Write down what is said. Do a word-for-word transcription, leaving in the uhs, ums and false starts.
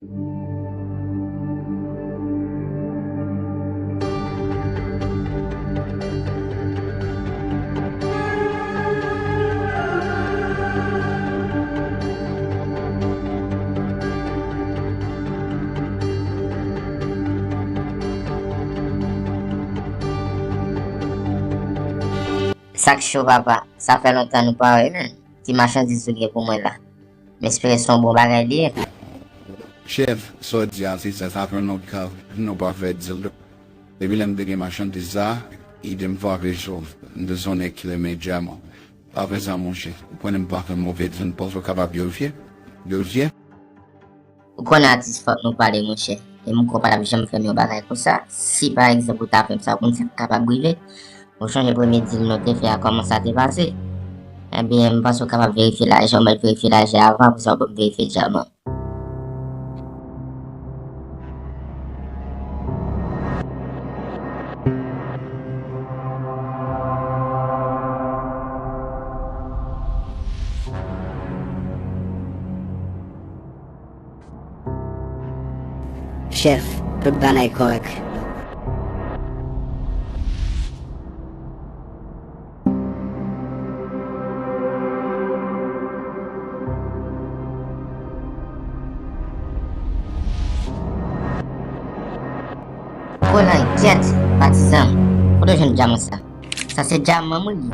Sa k cho, papa? Sa fè lontan nou pa wè, menm. Ti machandiz ou gen pou mwen la. M espere se yon bon bagay li ye. Chèf, sa w di a, se sa, sa fè lontan nou pa fè dil. Depi lè m te gen machandiz sa, ide m frape cho. M te se yon nèg ki renmen dyaman. Pa fè sa, monchè. Ou konnen m pa fè move dil, m panse w kapab verifye. Verifye. Ou konnen atis fòk nou pale, monchè. E m kwè w pa t ap janm fè m yon bagay konsa. Si pa egzanp ou ta fè m sa, ou konn sa k kapab rive. Ou chonje premye dil nou te fè a, kòman sa te pase? Ebyen, m panse w kapab verifye lajan, ou mèt verifye lajan avan, apre sa w ban m verifye dyaman. Chèf, tout bagay kòrèk. Konan, kyèt, patizan. Kote w jwenn dyaman sa? Sa se dyaman m wi.